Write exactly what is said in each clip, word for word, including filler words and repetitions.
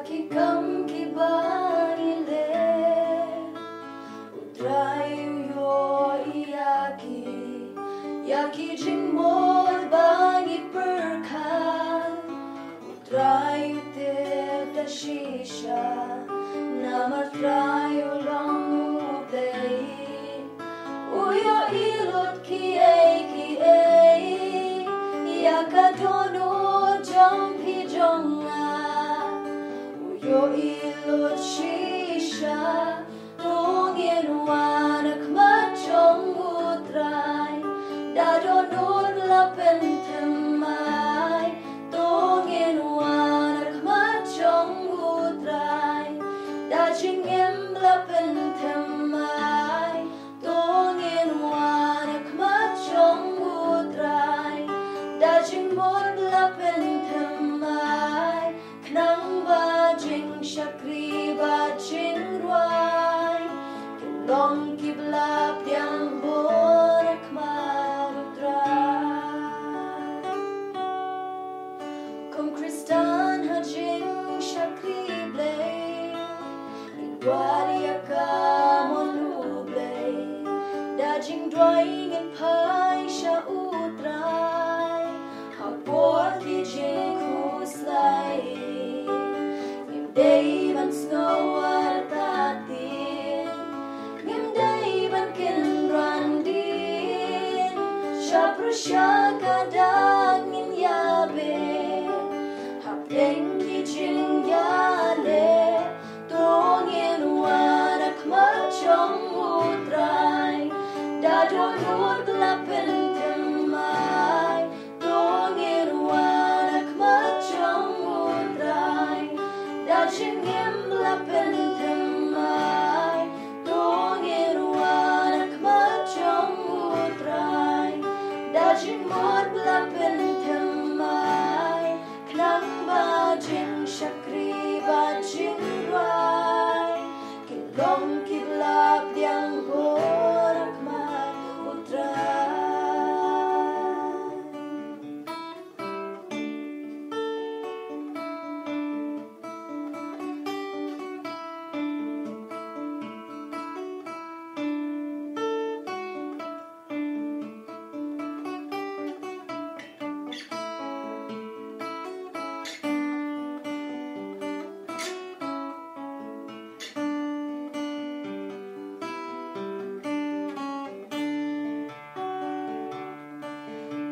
Ki kam ki ba ngi leh, U Trai u ïohi ïa ki, ïa ki jingmut ba ngi pyrkhat. U Trai u tip da shisha, namar Trai u long U Blei. U ïohi lut kiei kiei ïa ka dohnud jong phi jong nga. U ïohi lut shisha. To ngin wan ha khmat jong U Trai da dohnud la pynthymmai. To ngin wan ha khmat jong U Trai da jingim la pynthymmai. To ngin wan ha khmat jong U Trai da jingmut la pynthymmai. Khnang ba jingshakri bad jingrwai kin long ki ba la pdiang bor ha khmat U Trai. Kum Khristan ha jingshakri Blei, ngin wad ïa ka mon U Blei da jingduwai ngin phai sha U Trai. Ha por ki jingkhuslai ngim dei ban sngew artatien, ngim dei ban kynran dien. Sha pyrshah ka dak ngin ïabeh hapdeng ki jingïaleh. To ngin wan ha khmat jong U Trai da dohnud la pynthymmai. To ngin wan ha khmat jong U Trai da jingim la pynthymmai. To ngin wan ha khmat jong U Trai da jingmut la pynthymmai. Khnang ba jingshakri bad jingrwai kin long ki ba la pdiang bor ha khmat U Trai.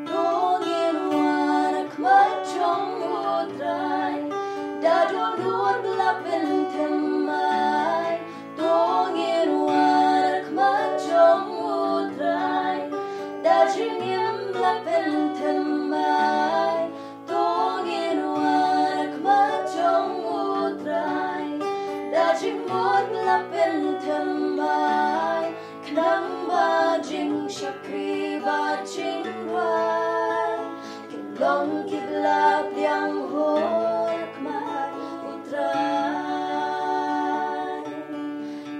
To ngin wan ha khmat jong U Trai da dohnud la pynthymmai. To ngin wan ha khmat jong U Trai da jingim la pynthymmai. To ngin wan ha khmat jong U Trai da jingmut la pynthymmai. Khnang ba jingshakri bad jingrwai kin long ki ba la pdiang bor ha khmat U Trai.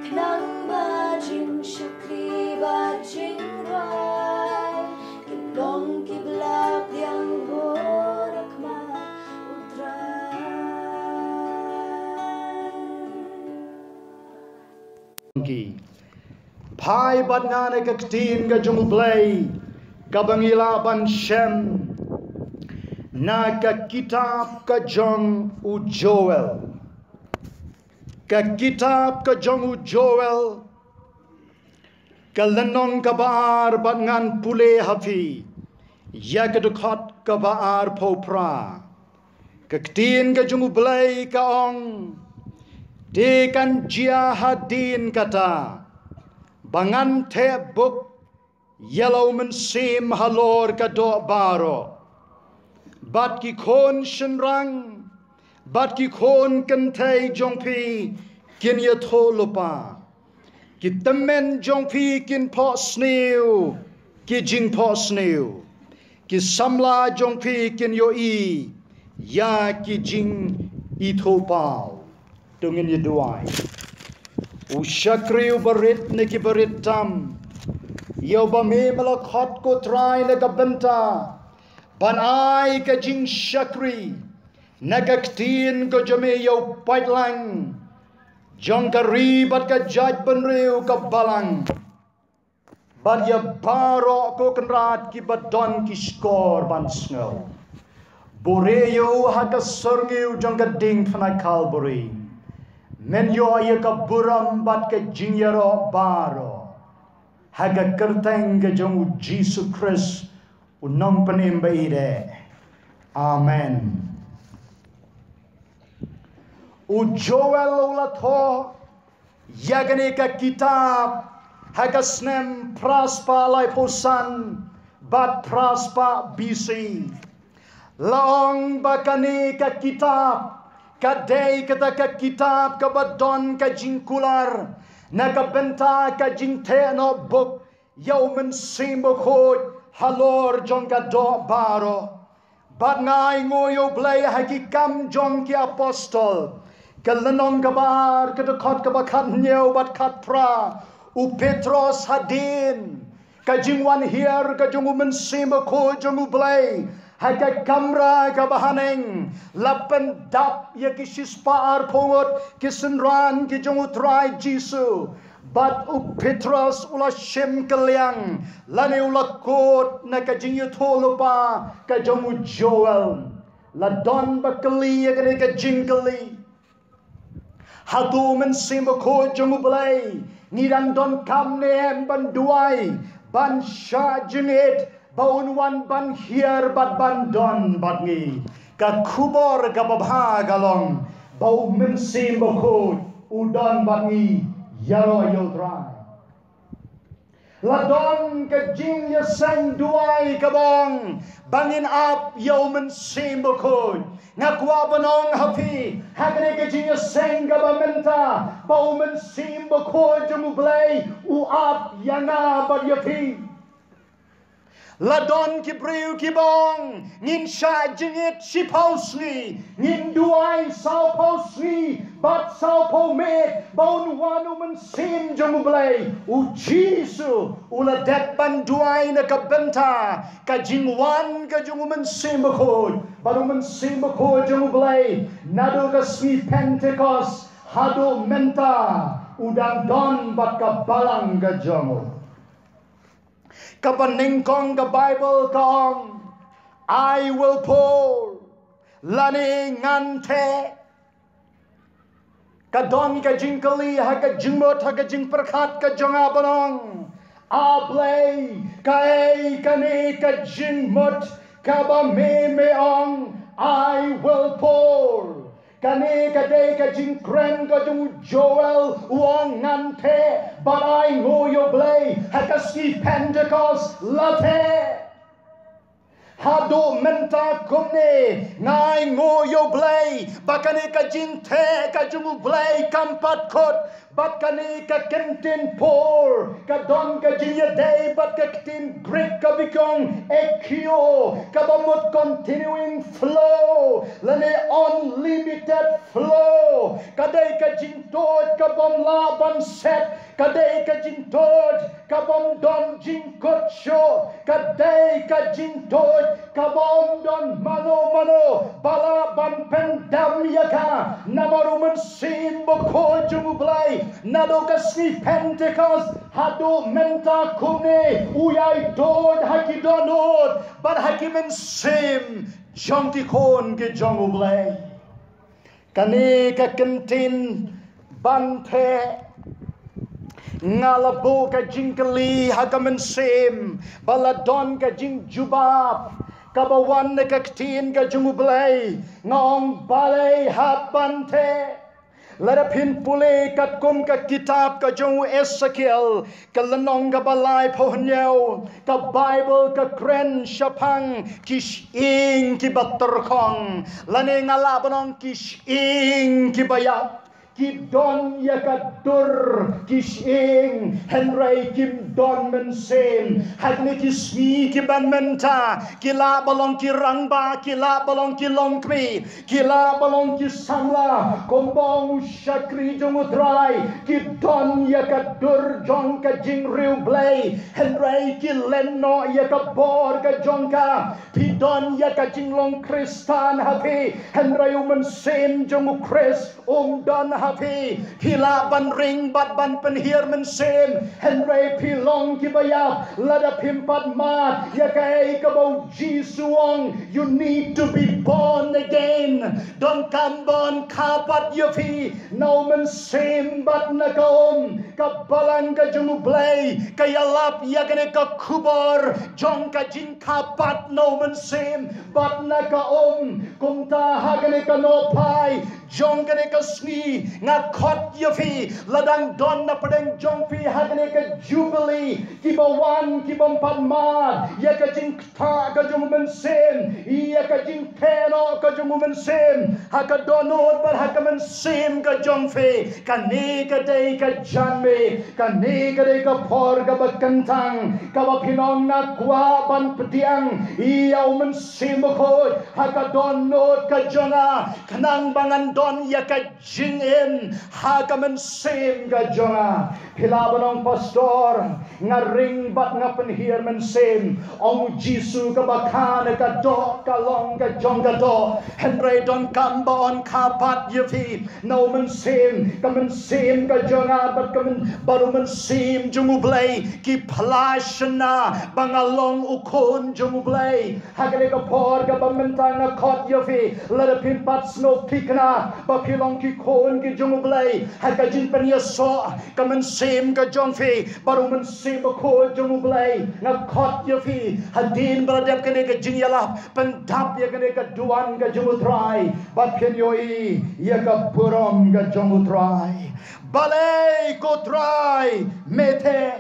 Khnang ba jingshakri bad jingrwai kin long ki ba la pdiang bor ha khmat U Trai. Ki phai bad nga na ka ktien ka jong U Blei kaba ngi lah ban shem na ka kitab ka jong u Joel. Ka kitab ka jong u Joel, ka lynnong kaba ar, bad ngan pule ha phi ïa ka dkhot kaba arphew phra. Ka ktien ka jong U Blei ka ong, te kan jia hadien kata ba ngan theh buk ïa la u mynsiem halor ka doh baroh, bad ki khun shynrang bad ki khun kynthei jong phi kin ïathuh lypa. Ki tymmen jong phi kin phohsniew ki jingphohsniew, ki samla jong phi kin ïohi ïa ki jingithuhpaw. To ngin ïa duwai. U shakri uba rit na ki barit tam, ïa uba me la khot, ko Trai, na ka bynta ban ai ka jingshakri Na ka ktien ka jong me ïa u paidlang jong ka ri bad ka jaitbynriew ka balang, bad ïa baroh ko Kynrad kiba don ki shkor ban sngew. Buhrieh ïa u ha ka syrngiew jong ka diengphna Kalbari. Men ïoh ïa ka burom bad ka jingïaroh baroh, ha ka kyrteng ka jong u Jisu Khrist, u Nongpynim ba ïeit. Amen. U Joel u la thoh ïa kane ka kitab ha ka snem phra spah laiphew san bad phra spah B C. La ong ba kane ka kitab ka dei kata ka kitab kaba don ka jingkular na ka bynta ka jingtheh noh buh ïa u Mynsiem Bakhuid halor jong ka doh baroh. Bad nga ainguh ïa u Blei ha ki Kam jong ki Apostol, ka lynnong kaba ar, ka dkhot kaba khathynñiew bad khatphra. U Petros, hadien ka jingwan hiar ka jong u Mynsiem Bakhuid jong u Blei ha ka kamra kaba haneng, la pyndap ïa ki shispah arphew ngut ki synran ki jong u Trai Jisu. Bad u Petros u la shim kylliang lane u la kut na ka jingïathuhlypa ka jong u Joel. La don ba kylli ïa kane ka jingkylli: Hato u Mynsiem Bakhuid jong u Blei ngi dang donkam ne em ban duwai, ban shah jingit, ba un wan ban hiar bad ban don bad ngi? Ka khubor kaba bha ka long ba u Mynsiem Bakhuid u don bad ngi ïaroh ïa u Trai. La don ka jingïaseng duwai kaba ong ba ngin ap ïa u Mynsiem Bakhuid. Nga kwah ban ong ha phi ha kane ka jingïaseng kaba mynta ba u Mynsiem Bakhuid jong u Blei u ap ïa nga bad ïa phi. La don ki briew kiba ong ngin shah jingit shiphew sngi, ngin duwai sawphew sngi bad sawphew miet ba un wan u Mynsiem jong u Blei. U Jisu u la dep ban duwai na ka bynta ka jingwan ka jong u Mynsiem Bakhuid, bad u Mynsiem Bakhuid jong u Blei naduh ka sngi Pentekost haduh mynta u dang don bad ka balang ka jong u. Kaba nyngkong ka Baibl ka ong, "I will pour," lane ngan theh. Ka don ka jingkylli ha ka jingmut, ha ka jingpyrkhat ka jong nga ban ong, A Blei, kaei kane ka jingmut kaba me me ong, "I will pour"? Kane ka dei ka jingkren ka jong u Joel, u ong ngan theh, bad ainguh ïa u Blei ha ka sngi Pentekost la theh. Haduh mynta kumne nga ainguh ïa u Blei ba kane ka jingtheh ka jong u Blei kam pat kut. Bad kane ka ktien pour ka don ka jingïadei bad ka ktien Greek kaba ki ong ekio, kaba mut continuing flow lane unlimited flow. Ka dei ka jingtuid kabym lah ban set, ka dei ka jingtuid kabym don jingkut shuh, ka dei ka jingtuid kabym don mano mano ba lah ban pyndam ïa ka. Namar u Mynsiem Bakhuid jong u Blei naduh ka sngi Pentekost haduh mynta kumne u ïai tuid ha ki dohnud bad ha ki mynsiem jong ki khun ki jong u Blei. Kane ka ktien ban theh, nga la buh ka jingkylli ha ka mynsiem, ba la don ka jingjubab kaba wan na ka ktien ka jong u Blei. Nga ong balei hap ban theh. Lada phin pule katkum ka kitab ka jong u Esekiel, ka lynnong kaba laiphew hynñiew, ka Baibl ka kren shaphang ki shyieng kiba tyrkhong, lane nga lah ban ong ki shyieng kiba ïap. Ki don ïa ka dur ki shyieng, hynrei kim don mynsiem. Ha kine ki sngi kiban mynta, ki lah ban long ki rangbah, ki lah ban long ki longkmie, ki lah ban long ki samla, kumba ong u shakri jong u Trai, ki don ïa ka dur jong ka jingriewblei, hynrei ki len noh ïa ka bor ka jong ka. Phi don ïa ka jinglong Khristan ha phi, hynrei u Mynsiem jong u Khrist um don ha phi. Phi lah ban ring bad ban pynhiar mynsiem, hynrei phi long kiba ïap lada phim pat mad ïa kaei kaba u Jisu u ong, you need to be born again. Donkam ban kha pat ïa phi na u Mynsiem bad na ka um. Ka Balang ka jong u Blei ka ïalap ïa kane ka khubor jong ka jingkha pat na u Mynsiem bad na ka um. Kumta ha kane ka nohphai jong kane ka sngi nga khot ïa phi, lada don na pdeng jong phi ha kane ka Jubilee kiba wan kibym pat mad ïa ka jingkha ka jong u Mynsiem, ïa ka jingtheh noh ka jong u Mynsiem ha ka dohnud bad ha ka mynsiem ka jong phi. Kane ka dei ka janmiet, kane ka dei ka por kaba kyntang kaba phin ong, nga kwah ban pdiang ïa u Mynsiem Bakhuid ha ka dohnud ka jong nga, khnang ba ngan don ïa ka jingim ha ka mynsiem ka jong nga. Phi lah ban ong, Pastor, nga ring bad nga pynhiar mynsiem. Ong u Jisu, kaba kha na ka doh ka long ka jong ka doh. Hynrei donkam ba yn kha pat ïa phi na u Mynsiem, ka mynsiem ka jong nga bad ka myn-, bad u Mynsiem jong u Blei ki phla shynna ba nga long u khun jong u Blei. Ha kane ka por kaba mynta nga khot ïa phi, lada phim pat sngewthikna ba phi long ki khun ki jong u Blei ha ka jingpynïasoh ka mynsiem ka jong phi bad u Mynsiem Bakhuid jong u Blei, nga khot ïa phi, hadien ba la dep kane ka jingïalap, pyndap ïa kane ka duwan ka jong u Trai bad phin ïohi ïa ka burom ka jong u Trai. Balei ko Trai me theh?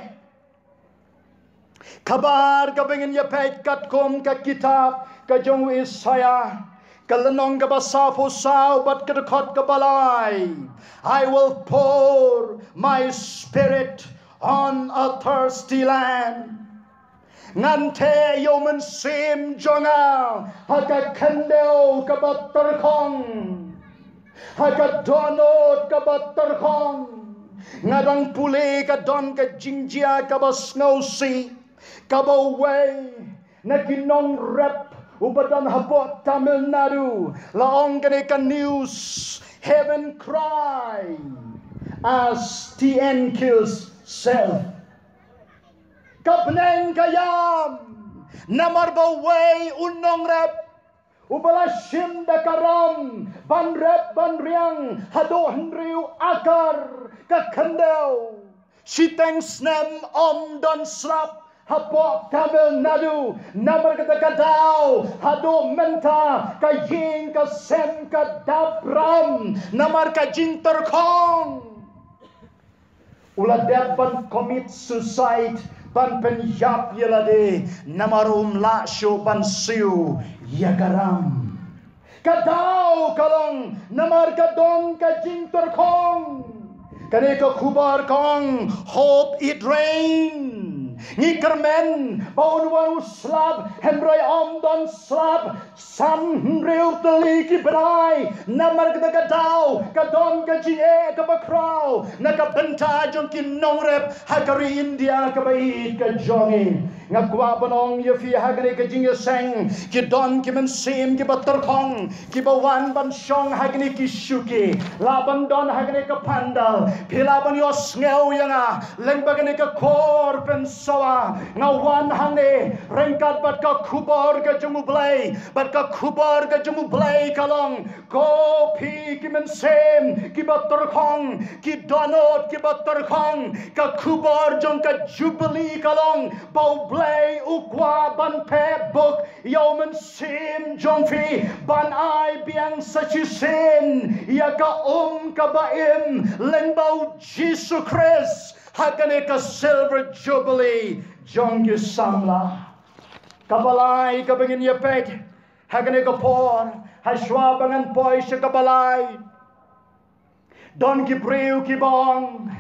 Kaba ar kaba ngin ïa peit katkum ka kitab ka jong u Isaïah, ka lynnong kaba sawphew saw bad ka dkhot kaba lai. I will pour my spirit on a thirsty land. Ngan theh ïa u Mynsiem jong nga ha ka khyndew kaba tyrkhong, ha ka dohnud kaba tyrkhong. Nga dang pule ka don ka jingjia kaba sngewsih, kaba uwei na ki nongrep uba don hapoh Tamil Nadu, la ong kane ka news, heaven cry as T N kills self. Ka bneng ka ïam namar ba uwei u nongrep uba la shim da ka ram ban rep ban riang haduh hynriew akar ka khyndew. Shiteng snem ym don slap hapoh Tamil Nadu, namar kata ka daw haduh mynta ka ïing ka sem ka dap ram namar ka jingtyrkhong. U la dep ban commit suicide, ban pynïap ïa lade, namar um lah shuh ban siew ïa ka ram. Ka daw ka long namar ka don ka jingtyrkhong. Kane ka khubor ka ong, hope it rain. Ngi kyrmen ba un wan u slap, hynrei ym don slap san hynriew tylli ki bnai. Namar kata ka daw ka don ka jingeh kaba khraw na ka bynta jong ki nongrep ha ka ri India kaba ïeit ka jong ngi. Nga kwah ban ong ïa phi ha kane ka jingïaseng, ki don ki mynsiem kiba tyrkhong kiba wan ban shong ha kine ki shuki. Lah ban don ha kane ka pandal, phi lah ban ïohsngew ïa nga lyngba kane ka khor pynsawa. Nga wan hangne ryngkat bad ka khubor ka jong U Blei, bad ka khubor ka jong U Blei ka long, ko phi ki mynsiem kiba tyrkhong, ki dohnud kiba tyrkhong, ka khubor jong ka Jubilee ka long ba U Blei u kwah ban theh buk ïa u mynsiem jong phi, ban ai biang sa shisien ïa ka um kaba im lyngba U Jisu Khrist ha kane ka Silver Jubilee jong ki samla. Kaba lai kaba ngin ïa peit ha kane ka por, ha shuwa ba ngan poi sha kaba lai, don ki briew kiba ong,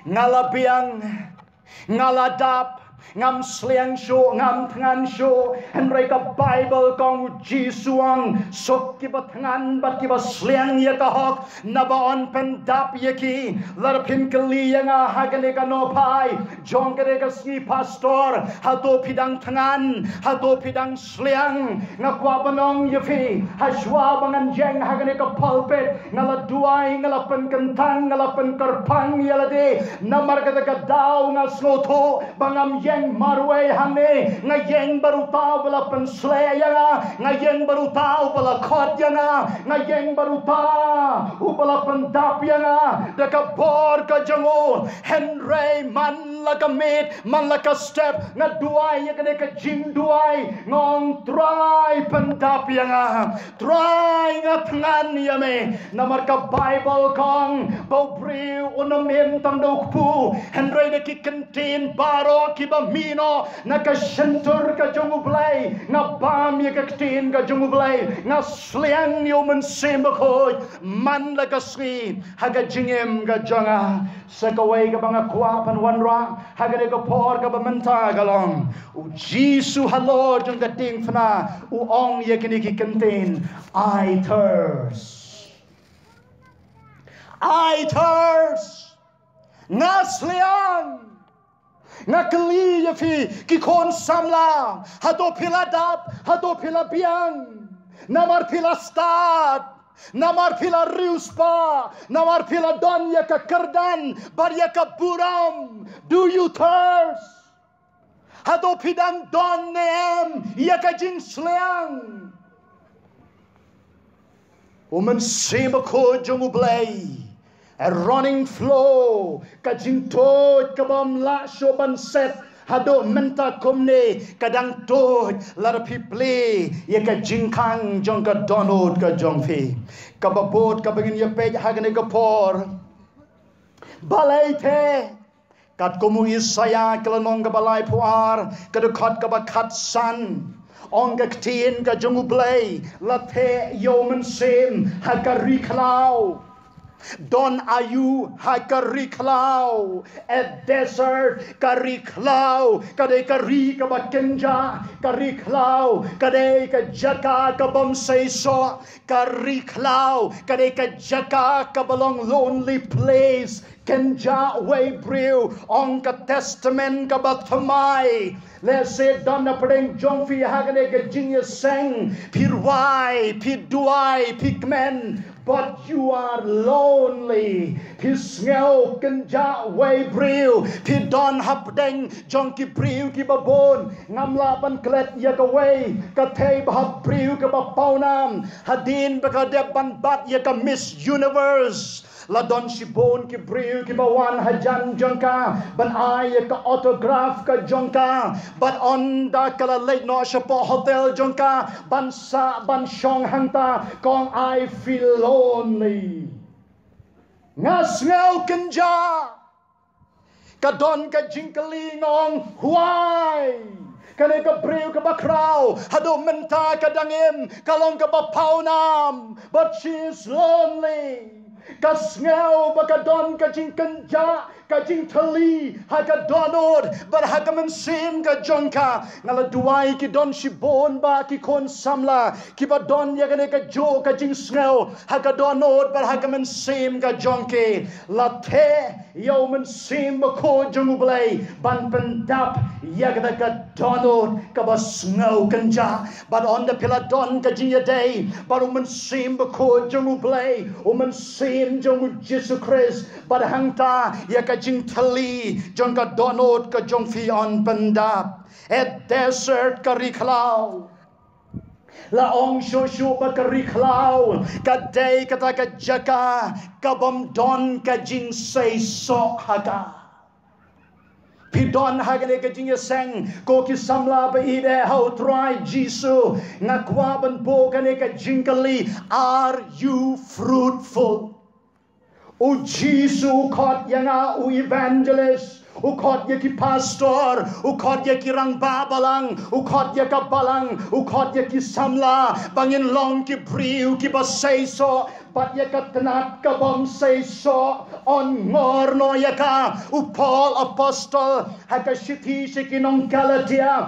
nga la biang, nga la dap, Ngam sliang shuh, ngam thngan shuh. Hynrei ka Baibl ka ong, u Jisu u ong, suk kiba thngan bad kiba sliang ïa ka hok, naba yn pyndap ïa ki. Lada phin kylli ïa nga ha kane ka nohphai jong kane ka sngi, pastor, hato phi dang thngan, hato phi dang sliang? Nga kwah ban ong ïa phi, ha shuwa ba ngan ïeng ha kane ka pulpit, nga la duwai, nga la pynkyntang, nga la pynkyrpang ïa lade. Namar kata ka daw nga sngewthuh ba ngam ïeng marwei hangne. Nga ïeng bad uta uba la pynshlur ïa nga, nga ïeng bad uta uba la khot ïa nga, nga ïeng bad uta uba la pyndap ïa nga da ka bor ka jong u. Hynrei man la ka miet, man la ka step, nga duwai ïa kane ka jingduwai, nga ong, Trai, pyndap ïa nga. Trai, nga thngan ïa me. Namar ka Baibl ka ong ba u briew un ym im tang da u kpu, hynrei da ki kyntien baroh kiba mih noh na ka shyntur ka jong U Blei. Nga bam ïa ka ktien ka jong U Blei, nga sliang ïa U Mynsiem Bakhuid man la ka sngi ha ka jingim ka jong nga. Sa kawei kaba nga kwah ban wanrah ha kane ka por kaba mynta ka long, u Jisu halor jong ka diengphna u ong ïa kine ki kyntien, "I thirst. I thirst. Nga sliang. Nga kylli ïa phi, ki khun samla, hato phi la dap, hato phi la biang? Namar phi la stad, namar phi la riewspah, namar phi la don ïa ka kyrdan bad ïa ka burom. Do you thirst? Hato phi dang don ne em ïa ka jingsliang?" U Mynsiem Bakhuid jong U Blei, a running flow, ka jingtuid kaba ym lah shuh ban set haduh mynta kumne, ka dang tuid lada phi plie ïa ka jingkhang jong ka dohnud ka jong phi. Kaba bud kaba ngin ïa peit ha kane ka por, balei te? Katkum u Isaïah ka lynnong kaba laiphew ar, ka dkhot kaba khatsan, ong ka ktien ka jong U Blei, la theh ïa U Mynsiem ha ka ri khlaw. Don aïu ha ka ri khlaw? A desert, ka ri khlaw ka dei ka ri kaba kynjah. Ka ri khlaw ka dei ka jaka ka bym seisoh. Ka ri khlaw ka dei ka jaka kaba long lonely place. Kynjah wei briew, ong ka Testament kaba thymmai. Lehse don na pdeng jong phi ha kane ka jingïaseng, phi rwai, phi duwai, phi kmen, but you are lonely. Phi sngew kynjah wei briew. Phi don hapdeng jong ki briew kiba bun. Ngam lah ban klet ïa kawei, ka thei ba hap briew kaba pawnam. Hadien ba ka dep ban bat ïa ka Miss Universe, la don shibun ki briew kiba wan hajan jong ka ban ai ïa ka autograph ka jong ka. Bad ynda ka la leit noh shapoh hotel jong ka ban sah ban shong hangta, ka ong, "I feel lonely. Nga sngew kynjah." Ka don ka jingkylli, nga ong, "Why?" Kane ka briew kaba khraw haduh mynta ka dang im, ka long kaba pawnam, but she is lonely. Ka sngew ba ka don ka jingkynjah, ka jingthylli ha ka dohnud bad ha ka mynsiem ka jong ka. Nga la duwai, ki don shibun bah ki khun samla kiba don ïa kane kajuh ka jingsngew ha ka dohnud bad ha ka mynsiem ka jong ki. La theh ïa U Mynsiem Bakhuid jong U Blei ban pyndap ïa kata ka dohnud kaba sngew kynjah. Bad ynda phi la don ka jingïadei bad U Mynsiem Bakhuid jong U Blei, U Mynsiem jong U Jisu Khrist, bad hangta ïa ka jingthylli jong ka dohnud ka jong phi yn pyndap. A desert, ka ri khlaw. La ong shuh shuh ba ka ri khlaw ka dei kata ka jaka ka bym don ka jingseisoh ha ka. Phi don ha kane ka jingïaseng, ko ki samla ba ïeit ha U Trai Jisu, nga kwah ban buh kane ka jingkylli, are you fruitful? U Jisu u khot ïa nga, u evangelist, u khot ïa ki pastor, u khot ïa ki rangbah balang, u khot ïa ka balang, u khot ïa ki samla ba ngin long ki briew kiba seisoh. Bad ïa ka tnat ka bym seisoh un ngor noh ïa ka. U Paul apostol ha ka shithi sha ki nong Galatia.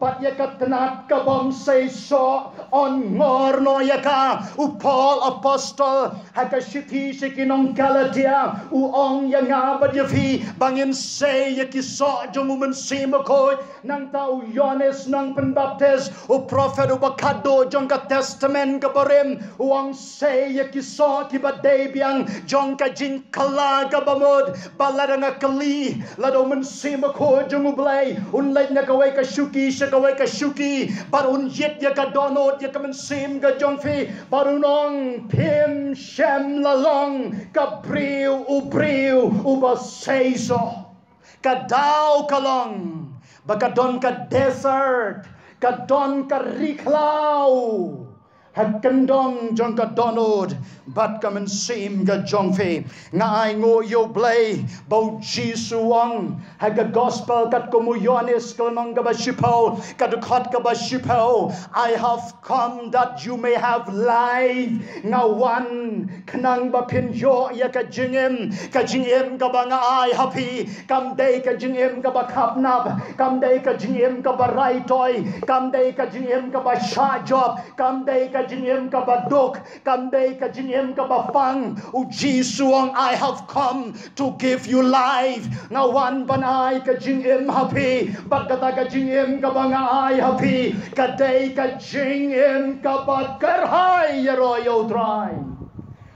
Bad ïa ka tnat ka bym seisoh un ngor noh ïa ka. U Paul apostol ha ka shithi sha ki nong Galatia u ong ïa nga bad ïa phi ba ngin sei ïa ki soh jong U Mynsiem Bakhuid. Nangta u Ïoannis nongpynbaptis, u prophet uba khadduh jong ka Testament kaba rim, u ong sei ïa ki soh kiba dei biang jong ka jingkylla kaba mut. Bad lada nga kylli, lada U Mynsiem Bakhuid jong U Blei un leit na kawei ka shuki sha kawei ka shuki, bad un ïit ïa ka dohnud ïa ka mynsiem ka jong phi, bad un ong phim shym la long ka briew u briew uba seisoh. Ka daw ka long ba ka don ka desert, ka don ka ri khlaw ha kyndong jong ka dohnud bad ka mynsiem ka jong phi. Nga ainguh ïa U Blei ba U Jisu u ong ha ka gospel katkum u Ïoannis ka lynnong kaba shiphew, ka dkhot kaba shiphew, "I have come that you may have life." Nga wan khnang ba phin ïoh ïa ka jingim, ka jingim kaba nga ai ha phi. Kam dei ka jingim kaba khapnap, kam dei ka jingim kaba raitoi, kam dei ka jingim kaba shah jop, kam dei ka jingim kaba duk, kam dei ka jingim kaba pang. U Jisu u ong, "I have come to give you life." Nga wan ban ai ka jingim ha phi, bad kata ka jingim kaba nga ai ha phi ka dei ka jingim kaba kyrhai ïaroh ïa U Trai.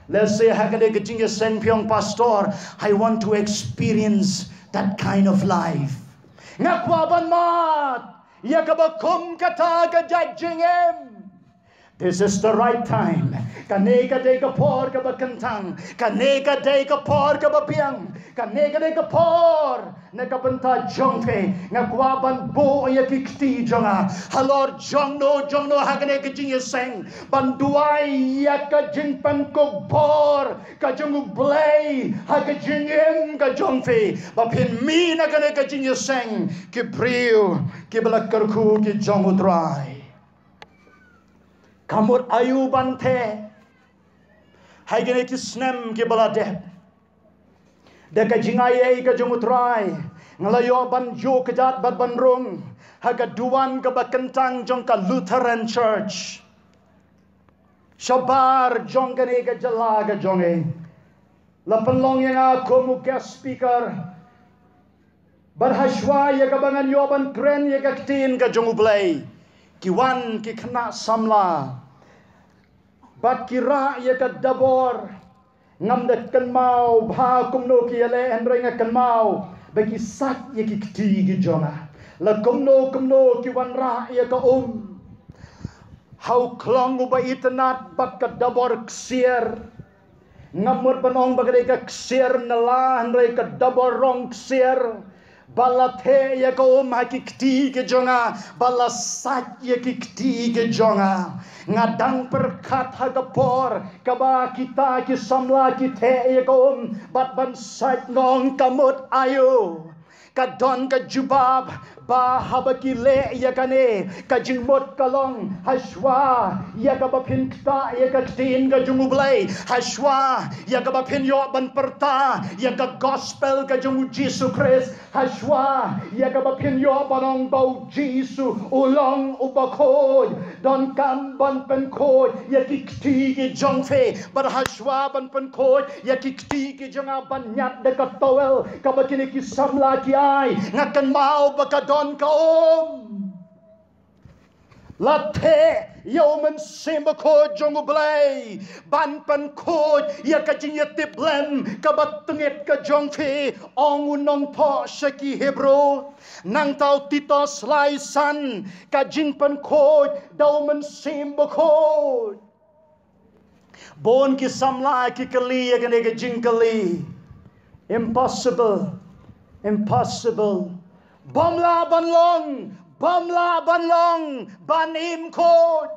Let's say, ha kane ka jingïaseng phi ong, "Pastor, I want to experience that kind of life." Nga kwah ban mad ïa kaba kum kata ka jait jingim. This is the right time. Kane ka dei ka por kaba kyntang. Kane ka dei ka por kaba biang. Kane ka dei ka por na ka bynta jong phi. Nga kwah ban buh ïa ki kti jong nga halor jong no jong no ha kane ka jingïaseng, ban duwai ïa ka jingpynkupbor ka jong U Blei ha ka jingim ka jong phi, ba phin mih na kane ka jingïaseng ki briew kiba la kyrkhu ki jong U Trai. Ka mut aïu ban theh ha kine ki snem kiba la dep? Da ka jingaiei ka jong U Trai, nga la ïoh ban ïuh kjat bad ban rung ha ka duwan kaba kyntang jong ka Lutheran Church shabar jong kane ka jylla ka jong ngi. La pynlong ïa nga kum u guest speaker. Bad hashwa ïa kaba ngan ïoh ban kren ïa ka ktien ka jong U Blei, ki wan ki khynnah samla bad ki rah ïa ka dabor. Ngam da kynmaw bha kumno ki ïaleh, hynrei nga kynmaw ba ki sait ïa ki kti ki jong nga. La kumno kumno ki wanrah ïa ka um ha u khlong uba itynnad bad ka dabor ksiar. Ngam mut ban ong ba ka dei ka ksiar na la, hynrei ka dabor rong ksiar. Ba la theh ïa ka um ha ki kti ki jong nga, ba la sait ïa ki kti ki jong nga. Nga dang pyrkhat ha ka por kaba kita ki samla ki theh ïa ka um bad ban sait, nga ong, ka mut aïu? Ka don ka jubab ba haba ki leh ïa kane, ka jingmut ka long, hashwa ïa kaba phin ktah ïa ka ktien ka jong U Blei, hashwa ïa kaba phin ïoh ban pyrta ïa ka gospel ka jong U Jisu Khrist, hashwa ïa kaba phin ïoh ban ong ba U Jisu u long uba khuid. Donkam ban pynkhuid ïa ki kti ki jong phi, bad hashwa ban pynkhuid ïa ki kti ki jong nga, ban ñiad da ka towel kaba kine ki samla ki ai, nga kynmaw ba ka don ka um. La theh ïa U Mynsiem Bakhuid jong U Blei ban pynkhuid ïa ka jingïatiplem kaba tngit ka jong phi. Ong u nongthoh sha ki Hebru, nangta u Titus lai san, ka jingpynkhuid da U Mynsiem Bakhuid. Bun ki samla ki kylli ïa kane ka jingkylli. Impossible. Impossible. Bym lah ban long, bym lah ban long ban im khuid.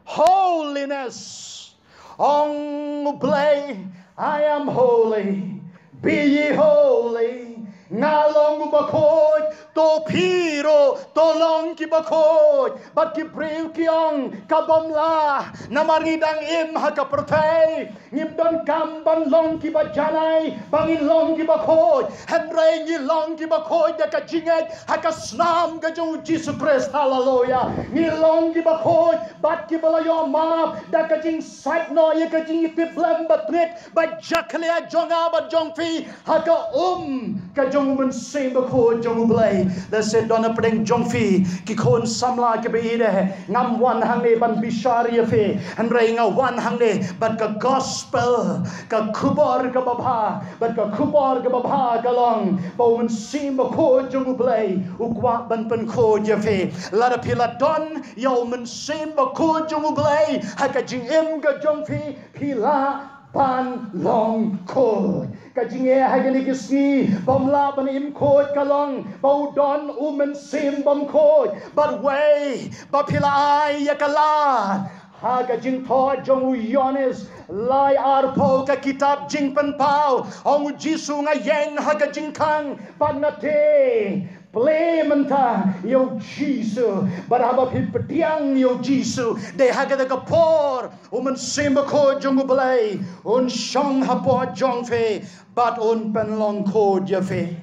Holiness. Ong U Blei, "I am holy. Be ye holy." Nga long u bakhuid, to phi ruh to long ki bakhuid. Bad ki briew ki ong, ka bym lah, namar ngi dang im ha ka pyrthei. Ngim donkam ban long ki bajanai ba ngin long ki bakhuid. Hynrei ngi long ki bakhuid da ka jingngeit ha ka snam ka jong u Jisu Khrist. Haleluya. Ngi long ki bakhuid bad ki ba la ïoh map da ka jingsaitnoh ïa ka jingïatiplem batrit ba jakhlia jong nga bad jong phi ha ka um ka jong u Mynsiem Bakhuid jong u Blei. Lehse don hapdeng jong phi ki khun samla ki ba ïeit, ngam wan hangne ban bishar ïa phi, hynrei nga wan hangne bad ka gospel, ka khubor ka babha. Bad ka khubor ka babha ka long ba u Mynsiem Bakhuid jong u Blei u kwah ban pynkhuid ïa phi. Lada phi la don ïa u Mynsiem Bakhuid jong u Blei ha ka jingim ka jong phi, phi lah ban long khuid. Ka jingeh ha kine ki sngi bym lah ban im khuid ka long ba u don u Mynsiem Bymkhuid. Bad wei ba phi la ai ïa ka lad ha ka jingthoh jong u Ïoannis lai arphew ka kitab Jingpynpaw, ong u Jisu, nga ïeng ha ka jingkhang bad nga te plie mynta ïa u Jisu. Bad haba phi pdiang ïa u Jisu, dei ha kata ka por u Mynsiem Bakhuid jong u Blei un shong hapoh jong phi bad un pynlong khuid ïa phi.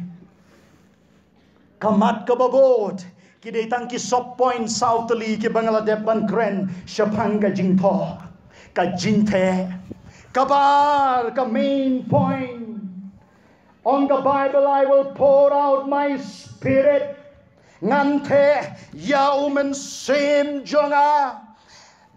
Ka mat ka babud, ki dei tang ki sub point saw tylli ki ba nga la dep ban kren shaphang ka jingthoh, ka jingteh. Kaba ar, ka main point, ong ka Bible, I will pour out my spirit. Ngan teh ïa u Mynsiem jong nga.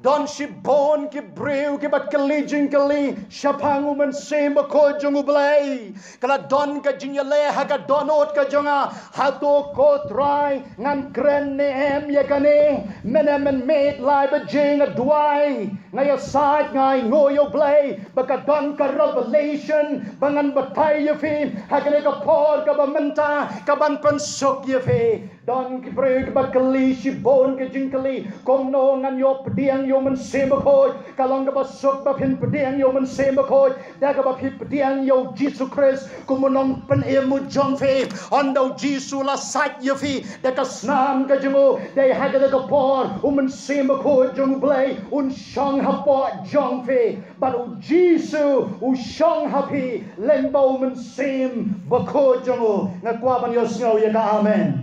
Don shibun ki briew ki ba kylli jingkylli shaphang u Mynsiem Bakhuid jong u Blei. Ka la don ka jingïaleh ha ka dohnud ka jong nga, hato ko Trai ngan kren ne em ïa kane? Mynne mynmiet lai baje nga duwai, nga ïasaid, nga ainguh ïa u Blei ba ka don ka revelation ba ngan batai ïa phi ha kane ka por ka ba mynta, ka ban pynsuk ïa phi. Don ki briew ki ba kylli shibun ki jingkylli, kumno ngan ïoh pdiang ïa u Mynsiem Bakhuid? Ka long ka ba suk ba phin pdiang ïa u Mynsiem Bakhuid da ka ba phi pdiang ïa u Jisu Khrist kum u Nongpynim u jong phi. Hynda u Jisu la sait ïa phi da ka snam ka jong u, dei ha kata ka por u Mynsiem Bakhuid jong u Blei un shong hapoh jong phi. Bad u Jisu u shong ha phi lyngba u Mynsiem Bakhuid jong u. Nga kwah ban ïohsngew ïa ka amen.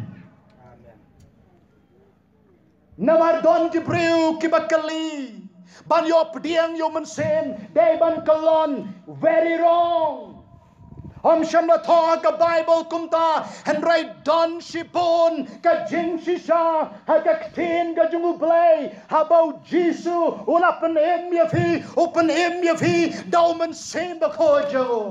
Namar don ki briew ki ba kylli ban ïoh pdiang ïa u Mynsiem dei ban kyllon. Very wrong. Ym shym la thoh ha ka Bible kumta, hynrei don shibun ka jingshisha ha ka ktien ka jong u Blei haba u Jisu u la pynim ïa phi, u pynim ïa phi da u Mynsiem Bakhuid jong u.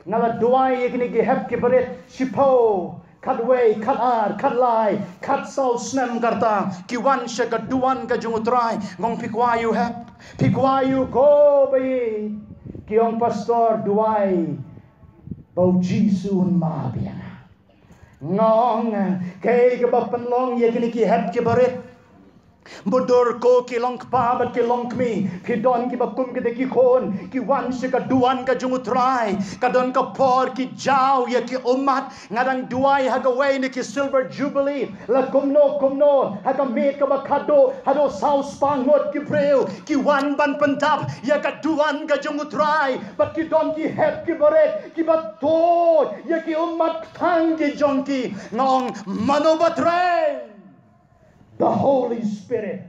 Nga la duwai ïa kine ki hep ki barit shiphew, khatwei, khatar, khatlai, khatsaw snem ka rta, ki wan sha ka duwan ka jong u Trai. Nga ong, phi kwah ïa u hep? Phi kwah ïa u ko ba ïeit? Ki ong, Pastor, duwai ba u Jisu un map ïa nga. Nga ong, kaei kaba pynlong ïa kine ki hep ki barit? Mudui ko ki long kpa bad ki long kmie, phi don ki ba kum kita ki khun, ki wan sha ka duwan ka jong u Trai. Ka don ka por ki jaw ïa ki ummat. Nga dang duwai ha kawei na ki Silver Jubilee, la kumno kumno, ha ka miet kaba khatduh, haduh saw spah ngut ki briew ki wan ban pyntap ïa ka duwan ka jong u Trai. Bad ki don ki hep ki barit ki ba tuid ïa ki ummat kthang ki jong ki. Nga ong, mano ba trei? The Holy Spirit.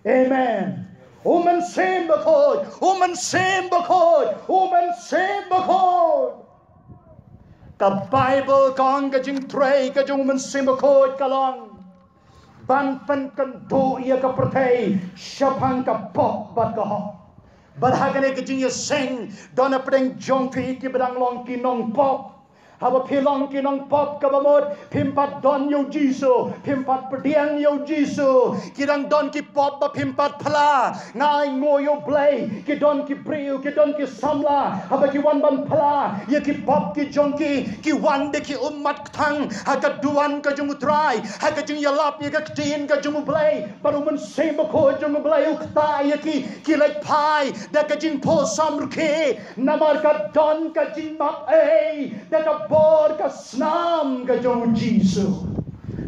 Amen. U Mynsiem Bakhuid, u Mynsiem Bakhuid, u Mynsiem Bakhuid. Ka Bible ka ong ka jingtrei ka jong u Mynsiem Bakhuid ka long ban pynkynduh ïa ka pyrthei shaphang ka pop bad ka hok. Bad ha kane ka jingïaseng, don hapdeng jong phi ki ba dang long ki nongpop. Haba phi long ki nongpop kaba mut, phim pat don ïa u Jisu, phim pat pdiang ïa u Jisu. Ki dang don ki pop ba phim pat phla. Nga ainguh ïa u Blei, ki don ki briew, ki don ki samla, haba ki wan ban phla ïa ki pop ki jong ki, ki wan da ki ummat kthang ha ka duwan ka jong u Trai, ha ka jingïalap ïa ka ktien ka jong u Blei. Bad u Mynsiem Bakhuid jong u Blei u ktah ïa ki, ki leit phai da ka jingphohsam rkhie. Namar ka don ka jingmap ei da ka bor ka snam ka jong u Jisu.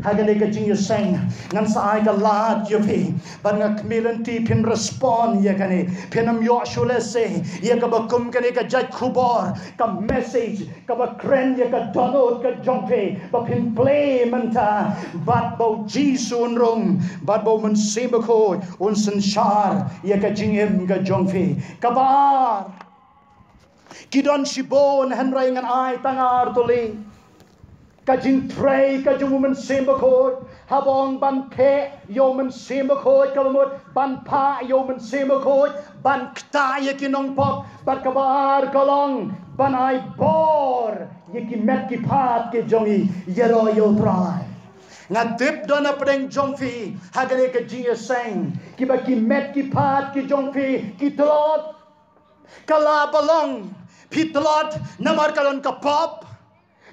Ha kane ka jingïaseng ngan sa ai ka lad ïa phi, bad nga khmih lynti phin respond ïa kane, phin ym ïoh shuh lehse ïa kaba kum kane ka jait khubor, ka message kaba kren ïa ka dohnud ka jong phi, ba phin plie mynta, bad ba u Jisu un rung, bad ba u Mynsiem Bakhuid un synshar ïa ka jingim ka jong phi. Kaba ar, ki don shibun hynrei ngan ai tang ar tylli. Ka jingtrei ka jong u Mynsiem Bakhuid, haba ong ban theh ïa u Mynsiem Bakhuid, kaba mut ban phah ïa u Mynsiem Bakhuid, ban ktah ïa ki nongpop, bad kaba ar ka long ban ai bor ïa ki met ki phad ki jong ngi ïaroh ïa u Trai. Nga tip don hapdeng jong phi ha kane ka jingïaseng kiba ki met ki phad ki jong phi ki tlot. Ka la ba long, phi tlot namar ka don ka pop.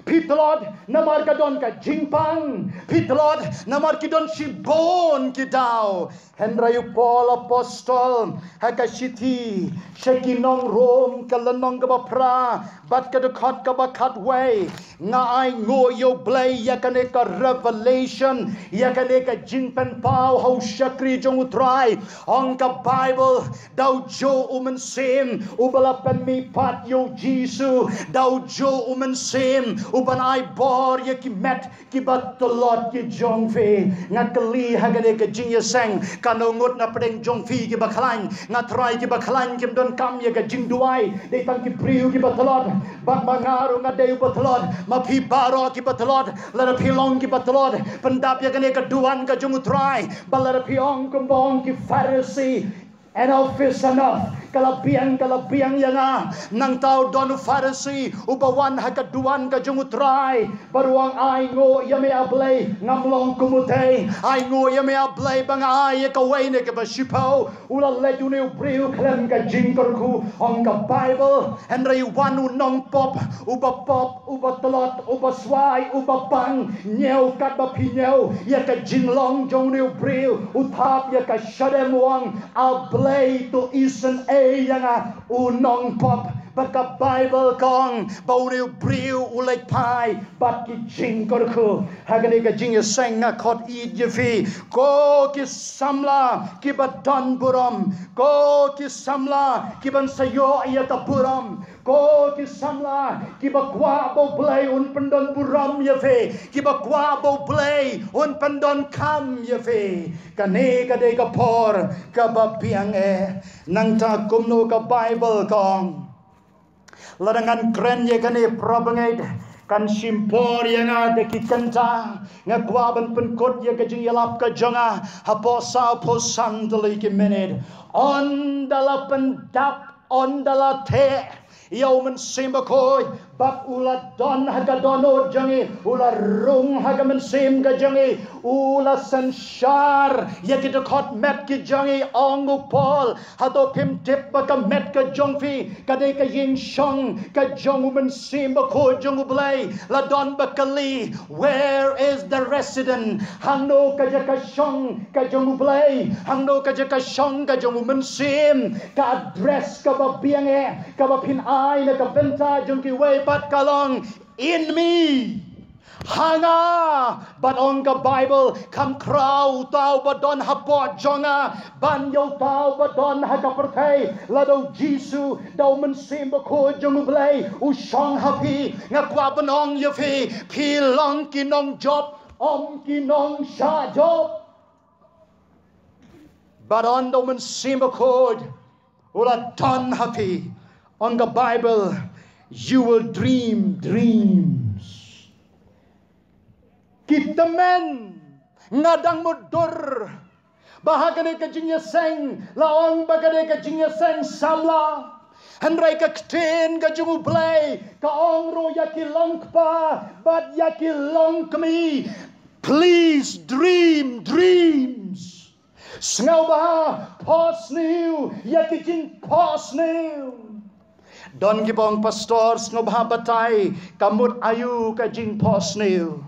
Phi tlot namar ka don ka jingpang. Phi tlot namar ki don shibun ki daw. Hynrei u Paul apostol ha ka shithi sha ki nong Rom, ka lynnong kaba phra bad ka dkhot kaba khatwei, nga ai nguh ïa u Blei ïa kane ka revelation, ïa kane ka jingpynpaw ha u shakri jong u Trai. Ong ka Baibl, da u juh u Mynsiem uba la pynmihpat ïa u Jisu, da u juh u Mynsiem uban ai bor ïa ki met kiba tlot ki jong phi. Nga kylli ha kane ka jingïaseng, katno ngut na pdeng jong phi kiba khlaiñ? Nga trai kiba khlaiñ kim donkam ïa ka jingduwai, dei tang ki briew kiba tlot. Bad ma nga ruh nga dei uba tlot, ma phi baroh kiba tlot. Lada phi long kiba tlot, pyndap ïa kane ka duwan ka jong u Trai. Bad lada phi ong kumba ong ki Pharisi, enough is enough. Ka la biang, ka la biang ïa nga. Nangta u don u Pharisi uba wan ha ka duwan ka jong u Trai, bad u ong, ai nguh ïa me A Blei, ngam long kum utei. Ai nguh ïa me A Blei ba nga ai ïa kawei na kiba shiphew. U la leit une u briew khlem ka jingkyrkhu. Ong ka Baibl, hynrei wan u nongpop, uba pop, uba tlot, uba swai, uba pang, ñiew katba phi ñiew ïa ka jinglong jong une u briew, u thap ïa ka shadem, u ong, A Blei, to isynei ïa nga u nongpop. Bad ka Baibl ka ong ba une u briew u leit phai bad ki jingkyrkhu. Ha kane ka jingïaseng nga khot ïeit ïa phi, ko ki samla kiba don burom, ko ki samla kiban sa ïoh ïa ka burom, ko ki samla kiba kwah ba u Blei un pyndon burom ïa phi, kiba kwah ba u Blei un pyndonkam ïa phi. Kane ka dei ka por kaba biang eh. Nangta kumno ka Baibl ka ong? Lada ngan kren ïa kane, para bangeit, kan shim por ïa nga da ki kynta. Nga kwah ban pynkut ïa ka jingïalap ka jong nga hapoh sawphew san tylli ki minit. Ynda la pyndap, ynda la theh ïa u Mynsiem Bakhuid, bad u la don ha ka dohnud jong ngi, u la rung ha ka mynsiem ka jong ngi, u la synshar ïa ki dkhot met ki jong ngi. Ong u Paul, hato phim tip ba ka met ka jong phi ka dei ka ïingshong ka jong u Mynsiem Bakhuid jong u Blei? La don ba kylli, where is the resident? Hangno ka jaka shong ka jong u Blei? Hangno ka jaka shong ka jong u Mynsiem? Ka address kaba biang eh kaba phin ai na ka bynta jong kiwei pat ka long, in me. Ha nga. Bad ong ka Baibl, kham khraw uta uba don hapoh jong nga ban ïa uta uba don ha ka pyrthei. Lada u Jisu da u Mynsiem Bakhuid jong u Blei u shong ha phi, nga kwah ban ong ïa phi, phi long ki nongjop, ym ki nongshah jop. Bad ynda u Mynsiem Bakhuid u la don ha phi, ong ka Baibl, you will dream dreams. Ki tymmen, nga dang mutdur ba ha kane ka jingïaseng la ong ba kane ka jingïaseng samla. Hynrei ka ktien ka jong u Blei ka ong ruh ïa ki longkpa bad ïa ki longkmie, please dream dreams. Sngewbha phohsniew ïa ki jingphohsniew. Don kiba ong, pastor, sngewbha batai, ka mut aïu ka jingphohsniew?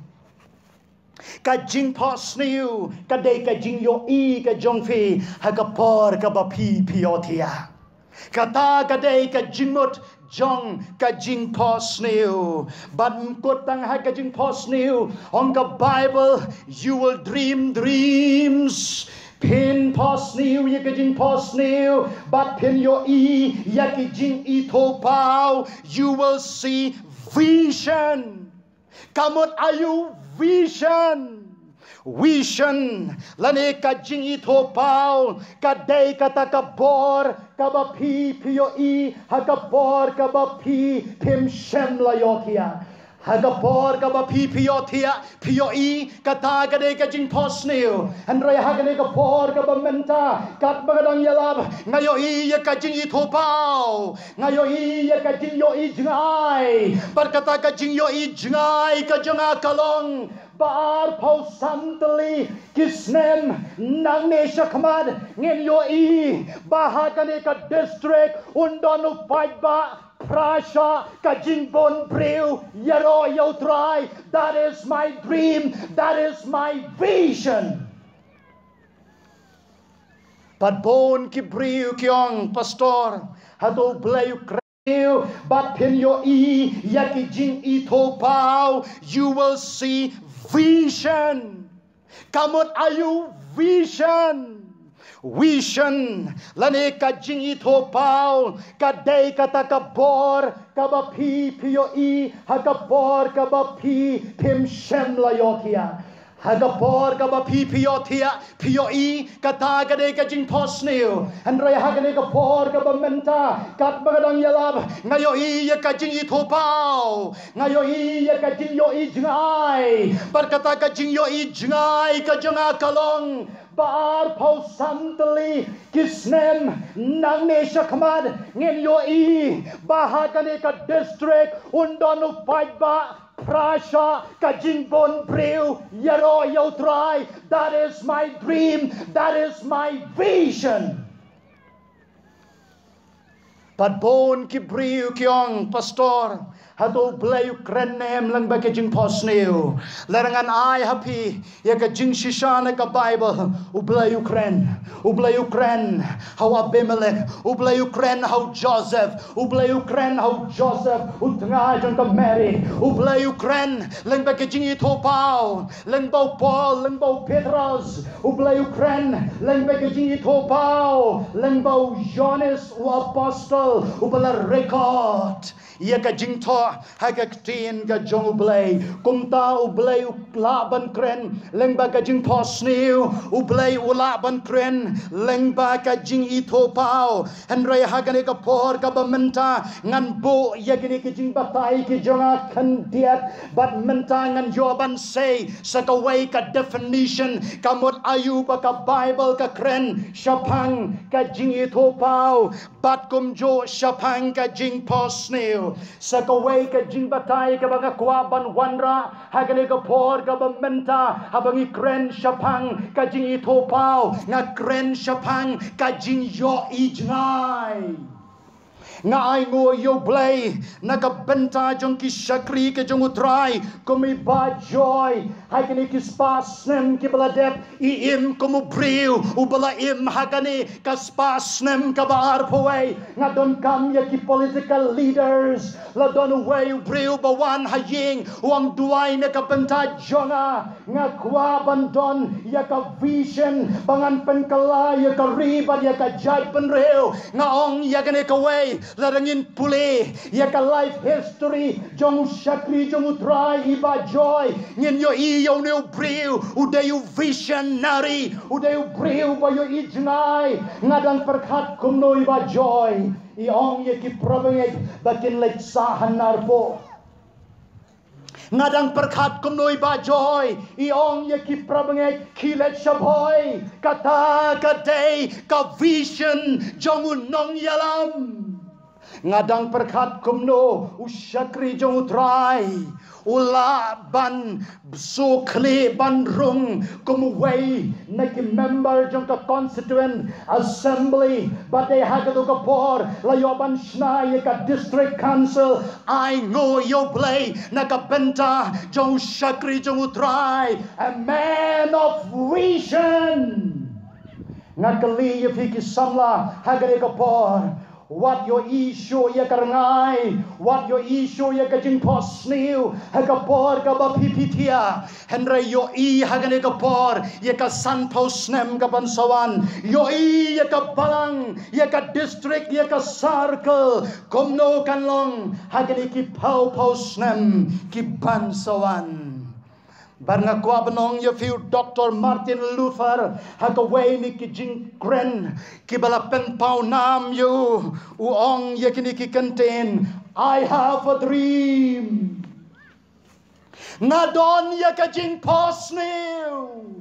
Ka jingphohsniew ka dei ka jingïohi ka jong phi ha ka por kaba phi phi ïohthiah. Kata ka dei ka jingmut jong ka jingphohsniew. Bad ym kut tang ha ka jingphohsniew, ong ka Bible, you will dream dreams. Phin phohsniew ïa ka jingphohsniew, bad phin ïohi ïa ki jingithuhpaw, you will see vision. Ka mut aïu vision? Vision lane ka jingithuhpaw ka dei kata ka bor kaba phi phi ïohi ha ka por kaba phi phim shym la ïohthiah. Ha ka por kaba phi phi ïohthiah, phi ïohi kata ka dei ka jingphohsniew. Hynrei ha kane ka por kaba mynta, katba nga dang ïalap, nga ïohi ïa ka jingithuhpaw, nga ïohi ïa ka jingïohi jngai. Bad kata ka jingïohi jngai ka jong nga ka long ba arphew san tylli ki snem nangne shakhmat, ngin ïohi ba ha kane ka district un don u paidbah phra shah ka jingbun briew ïaroh ïa U Trai. That is my dream, that is my vision. Bad bun ki briew ki ong, Pastor, hato U Blei u kren, bad phin ïohi ïa ki jingithuhpaw, you will see vision. Ka mut aïu vision? Vision lane ka jingithuhpaw ka dei kata ka bor kaba phi phi ïohi ha ka por kaba phi phim shym la ïohthiah. Ha ka por kaba phi phi ïohthiah, phi ïohi kata ka dei ka jingphohsniew. Hynrei ha kane ka por kaba mynta, katba nga dang ïalap, nga ïohi ïa ka jingithuhpaw, nga ïohi ïa ka jingïohi jngai. Bad kata ka jingïohi jngai ka jong nga ka long ba arphew san tylli ki snem nangne shakhmat, ngin ïohi ba ha kane ka district un don u paidbah phra shah ka jingbun briew ïaroh ïa U Trai. That is my dream, that is my vision. Bad bun ki briew ki ong, Pastor, hato U Blei u kren ne em lyngba ka jingphohsniew? Lada ngan ai ha phi ïa ka jingshisha na ka Bible, U Blei u kren. U Blei u kren ha u Abimelech, U Blei u kren ha u Joseph, U Blei u kren ha u Joseph u tnga jong ka Mary. U Blei u kren lyngba ka jingithuhpaw lyngba u Paul, lyngba u Petros. U Blei u kren lyngba ka jingithuhpaw lyngba u Johannes u apostol, uba la record ïa ka jingthoh ha ka ktien ka jong U Blei. Kumta U Blei u lah ban kren lyngba ka jingphohsniew, U Blei u lah ban kren lyngba ka jingithuhpaw. Hynrei ha kane ka por kaba mynta, ngan buh ïa kine ki jingbatai ki jong nga khyndiat, bad mynta ngan ïoh ban sei sa kawei ka definition, ka mut aïu ba ka Bible ka kren shaphang ka jingithuhpaw bad kumjuh shaphang ka jingphohsniew. Sa kawei ka jingbatai kaba nga kwah ban wanrah ha kane ka por kaba mynta, haba ngi kren shaphang ka jingithuhpaw, nga kren shaphang ka jingïohi jngai. Nga ainguh ïa U Blei na ka bynta jong ki shakri ka jong U Trai, kum i Bah Joy, ha kine ki spah snem kiba la dep, i im kum u briew uba la im ha kane ka spah snem kaba arphew wei. Nga donkam ïa ki political leaders. La don uwei u briew ba wan ha ïing, u ong, duwai na ka bynta jong nga. Nga kwah ban don ïa ka vision ba ngan pynkylla ïa ka ri bad ïa ka jaitbynriew. Nga ong ïa kane kawei, lada ngin pule ïa ka life history jong u shakri jong U Trai, i Bah Joy, ngin ïohi ïa une u briew u dei u visionary, u dei u briew ba ïohi jngai. Nga dang pyrkhat kumno, i Bah Joy? I ong ïa ki parabangeit ba kin leit sah ha Narpuh. Nga dang pyrkhat kumno, i Bah Joy? I ong ïa ki parabangeit, ki leit sha Bhoi. Kata ka dei ka vision jong u nongïalam. Nga dang pyrkhat kumno u shakri jong U Trai u lah ban shu khlieh ban rung kum uwei na ki member jong ka Constituent Assembly, bad dei ha kato ka por la ïoh ban shna ïa ka District Council. Ainguh ïa U Blei na ka bynta jong u shakri jong U Trai, a man of vision. Nga kylli ïa phi ki samla ha kane ka por, Wat ïohi shuh ïa ka rngai, wat ïohi shuh ïa ka jingphohsniew ha ka por kaba phi phi thiah. Hynrei ïohi ha kane ka por ïa ka sanphew snem ka ban sa wan. Ïohi ïa ka balang, ïa ka district, ïa ka circle, kumno kan long ha kine ki phew phew snem ki ban sa wan. Bad nga kwah ban ong ïa phi, u Doktor Martin Luther, ha kawei na ki jingkren kiba la pynpaw nam ïa u, u ong ïa kine ki kyntien, "I have a dream." Nga don ïa ka jingphohsniew.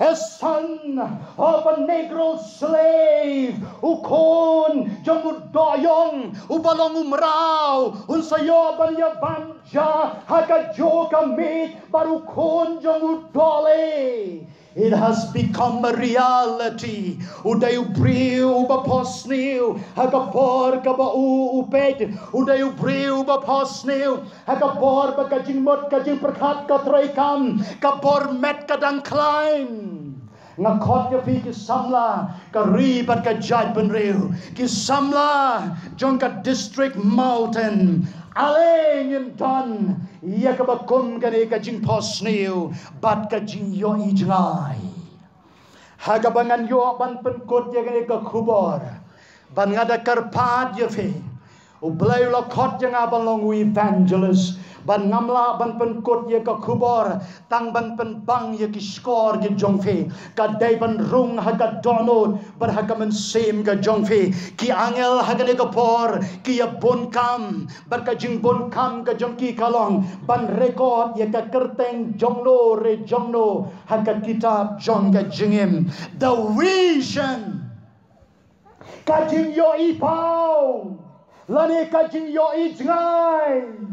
A son of a Negro slave, u khun jong u dohïong uba long u mraw, un sa ïoh ban ïa bam ja ha ka juh ka miej bad u khun jong u dohlieh. It has become a reality. U dei u briew uba phohsniew ha ka por kaba u u peit. U dei u briew uba phohsniew ha ka por ba ka jingmut ka jingpyrkhat ka treikam, ka bor met ka dang khlaiñ. Nga khot ïa phi ki samla ka ri bad ka jaitbynriew, ki samla jong ka district Mawten, ale ngin don ïa kaba kum kane ka jingphohsniew bad ka jingïohi jngai. Ha kaba ngan ïoh ban pynkut ïa kane ka khubor, bad nga da kyrpad ïa phi, U Blei u la khot ïa nga ban long u evangelist, bad ngam lah ban pynkut ïa ka khubor tang ban pynbang ïa ki shkor ki jong phi. Ka dei ban rung ha ka dohnud bad ha ka mynsiem ka jong phi. Ki angel ha kane ka por ki ïa bun kam, bad ka jingbun kam ka jong ki ka long ban record ïa ka kyrteng jongno re jongno ha ka kitab jong ka jingim. The vision, ka jingïohi paw lane ka jingïohi jngai.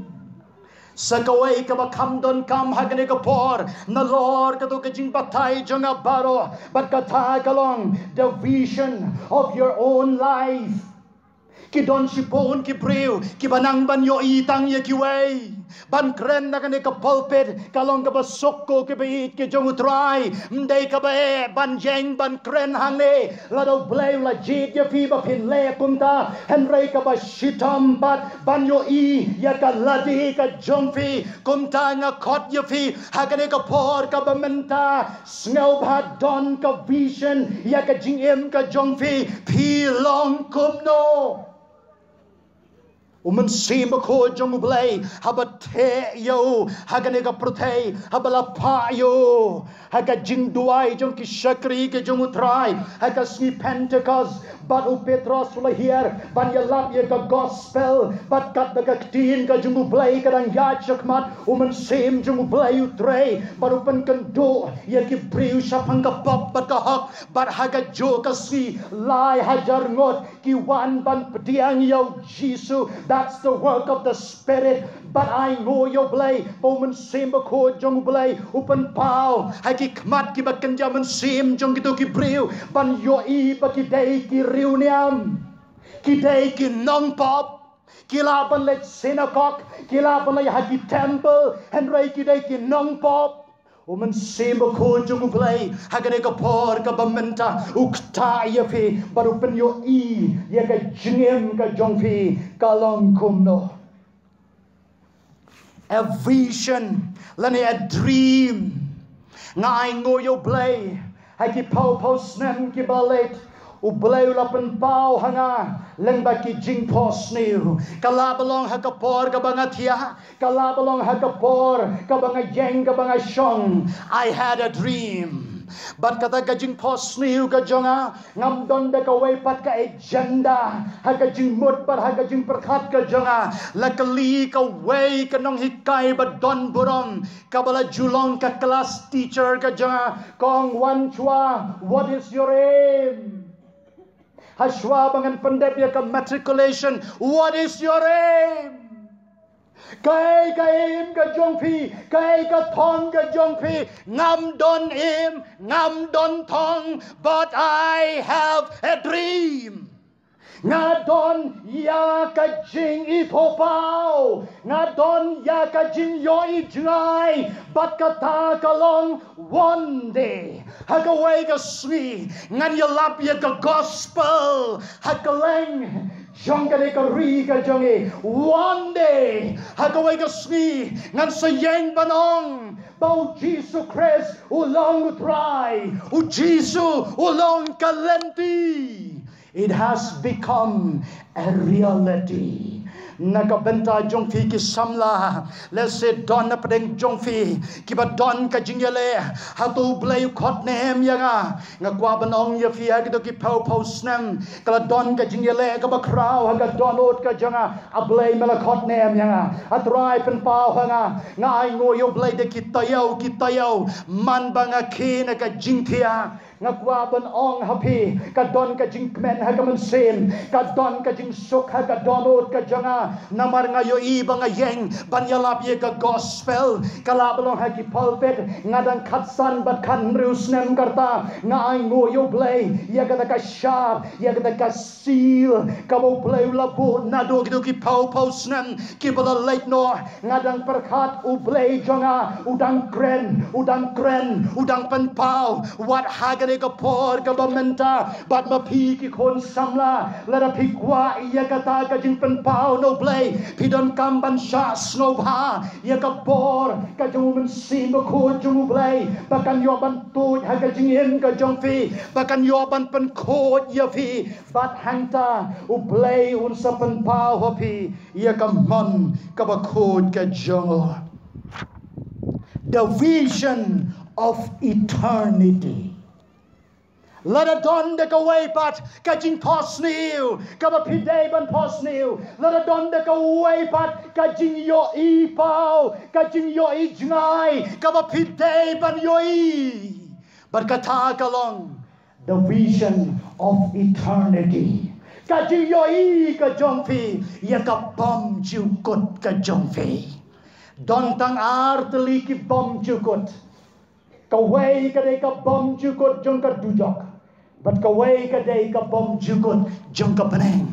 Sa kawei kaba kham donkam ha kane ka por, nalor kato ka jingbatai jong nga baroh, bad kata ka long the vision of your own life. Ki don shibun ki briew kiba nang ban ïohi tang ïa kiwei. Ban kren na kane ka pulpit ka long kaba suk ko kiba ïeit ki jong U Trai. Ym dei kaba eh ban ïeng ban kren hangne. Lada U Blei u la jied ïa phi ba phin leh kumta, hynrei kaba shitom pat ban ïohi ïa ka lade ka jong phi. Kumta nga khot ïa phi ha kane ka por kaba mynta, sngewbha don ka vision ïa ka jingim ka jong phi. Phi long kumno? U Mynsiem Bakhuid jong U Blei haba theh ïa u ha kane ka pyrthei, haba la phah ïa u ha ka jingduwai jong ki shakri ki jong U Trai ha ka sngi Pentecost, bad u Petros u la hiar ban ïalap ïa ka gospel, bad katba ka ktien ka jong U Blei ka dang ïaid shakhmat, U Mynsiem jong U Blei u trei bad u pynkynduh ïa ki briew shaphang ka pop bad ka hok. Bad ha ka juh ka sngi lai hajar ngut ki wan ban pdiang ïa U Jisu. That's the work of the Spirit. Bad ai nguh ïa U Blei ba U Mynsiem Bakhuid jong U Blei u pynpaw ha ki khmat kiba kynja mynsiem jong kito ki briew ban ïohi ba ki dei ki riewniam, ki dei ki nongpop. Ki lah ban leit synagog, ki lah ban leit ha ki temple, hynrei ki dei ki nongpop. U Mynsiem Bakhuid jong U Blei ha kane ka por kaba mynta u ktah ïa phi bad u pynïohi ïa ka jingim ka jong phi ka long kumno. A vision lane a dream. Nga ai nguh ïa U Blei ha ki phew phew snem kiba leit, U Blei u la pynpaw ha nga lyngba ki jingphohsniew. Ka lah ba long ha ka por kaba nga thiah, ka lah ba long ha ka por kaba nga ïeng kaba nga shong. I had a dream. Bad kata ka jingphohsniew ka jong nga, ngam don da kawei pat ka agenda ha ka jingmut bad ha ka jingpyrkhat ka jong nga. La kylli kawei ka nonghikai ba don burom, kaba la ju long ka class teacher ka jong nga, ka ong, "Wan shuwa, what is your aim?" Hashwa ba ngan pyndep ïa ka matriculation, "What is your aim?" Kaei ka aim ka jong phi, kaei ka thong ka jong phi? "Ngam don aim, ngam don thong, but I have a dream." Nga don ïa ka jingithuhpaw, nga don ïa ka jingïohi jngai, bad kata ka long, one day, ha kawei ka sngi, ngan ïalap ïa ka gospel ha kylleng jong kane ka ri ka jong ngi. One day, ha kawei ka sngi, ngan sa ïeng ban ong ba U Jisu Khrist u long U Trai, U Jisu u long ka lynti. It has become a reality. Na ka bynta jong phi ki samla, lehse don na pdeng jong phi kiba don ka jingïaleh, hato U Blei u khot ne em ïa nga? Nga kwah ban ong ïa phi, ha kito ki phew phew snem ka la don ka jingïaleh kaba khraw ha ka dohnud ka jong nga. A Blei, me la khot ne em ïa nga? A Trai, pynpaw ha nga. Nga ainguh ïa U Blei da ki taïew ki taïew man ba nga khie na ka jingthiah. Nga kwah ban ong ha phi, ka don ka jingkmen ha ka mynsiem, ka don ka jingsuk ha ka dohnud ka jong nga. Namar nga ïohi ba nga ïeng ban ïalap ïa ka gospel, ka lah ba long ha ki pulpit, nga dang khatsan bad khathynriew snem ka rta. Nga ainguh ïa U Blei ïa kata ka shap, ïa kata ka seal kaba U Blei u la buh naduh kito ki phew phew snem kiba la leit noh. Nga dang pyrkhat, U Blei jong nga u dang kren, u dang kren, u dang pynpaw. Wat ha kane ka por kaba mynta, bad ma phi ki khun samla, lada phi kwah ïa kata ka jingpynpaw na U Blei, phi donkam ban shah sngewbha ïa ka bor ka jong U Mynsiem Bakhuid jong U Blei, ba kan ïoh ban tuid ha ka jingim ka jong phi, ba kan ïoh ban pynkhuid ïa phi. Bad hangta U Blei un sa pynpaw ha phi ïa ka mon kaba khuid ka jong u. The vision of eternity. Lada don da kawei pat ka jingthohsniew kaba phi dei ban thohsniew, lada don da kawei pat ka jingïohi paw, ka jingïohi jngai kaba phi dei ban ïohi, bad kata ka long the vision of eternity. Ka jingïohi ka jong phi ïa ka bymjukut ka jong phi. Don tang ar tylli ki bymjukut. Kawei ka dei ka bymjukut jong ka dujok, bad kawei ka dei ka bymjukut jong ka bneng.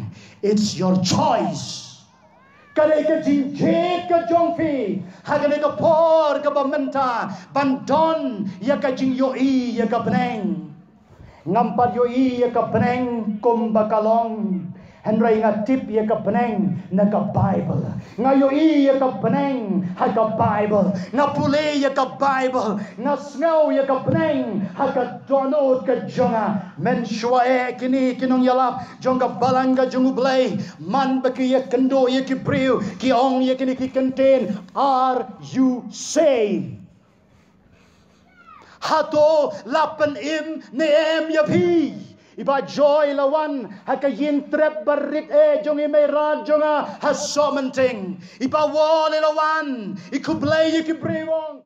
It's your choice. Ka dei ka jingjied ka jong phi ha kane ka por kaba mynta ban don ïa ka jingïohi ïa ka bneng. Ngam pat ïohi ïa ka bneng kumba ka long, hynrei nga tip ïa ka bneng na ka Baibl. Nga ïohi ïa ka bneng ha ka Baibl. Nga pule ïa ka Baibl. Nga sngew ïa ka bneng ha ka dohnud ka jong nga. Mynshuwa eh, kine ki nongïalap jong ka balang ka jong U Blei, man ba ki ïakynduh ïa ki briew, ki ong ïa kine ki kyntien, "Are you saved?" Hato la pynim ne em ïa phi? I Bah Joy la wan ha ka ïing trep ba rit eh jong i Meirad jong nga ha Sohmynting. I Bah Wall i la wan, i khublei ïa ki briew, ong,